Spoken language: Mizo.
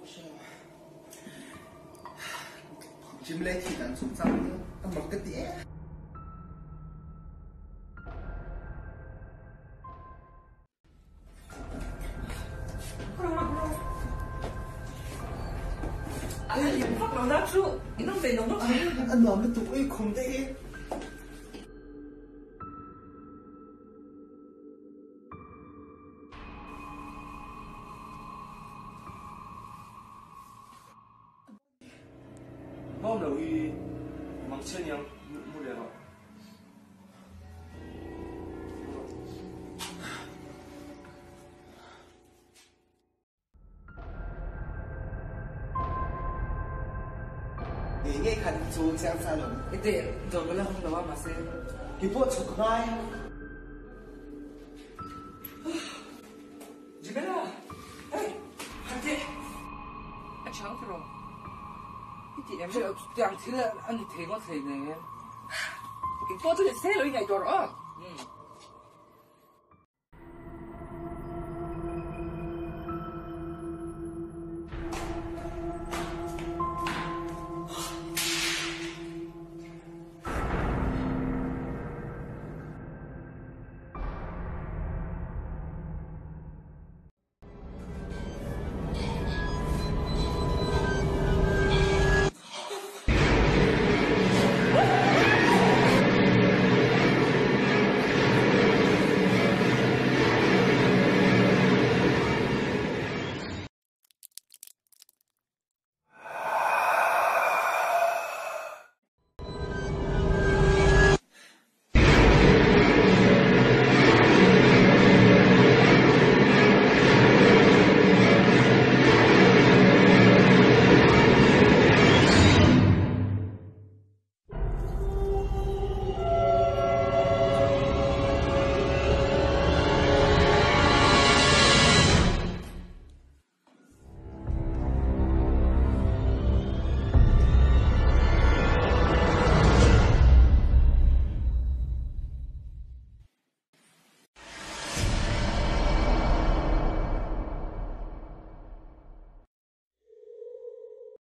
pawh ka hre lo. Gym lei thih dan chungchang hi a mak ka ti em. A nuam lutuk ui khum te hi. Mawm lo hi mangchhia niang mu leh rawh. Ngei ngei khan chu chiang sa lo. Ete dawr ka la hawng lo a mahse. Ki pawh chhuk ngai. Jimena! Hey! Han teh! A chang ti rawh. I ti em? Tiang thil a ni thei ngawt hlei nen. Eng pawh chu ni se lo i ngaihtuah rawh aw.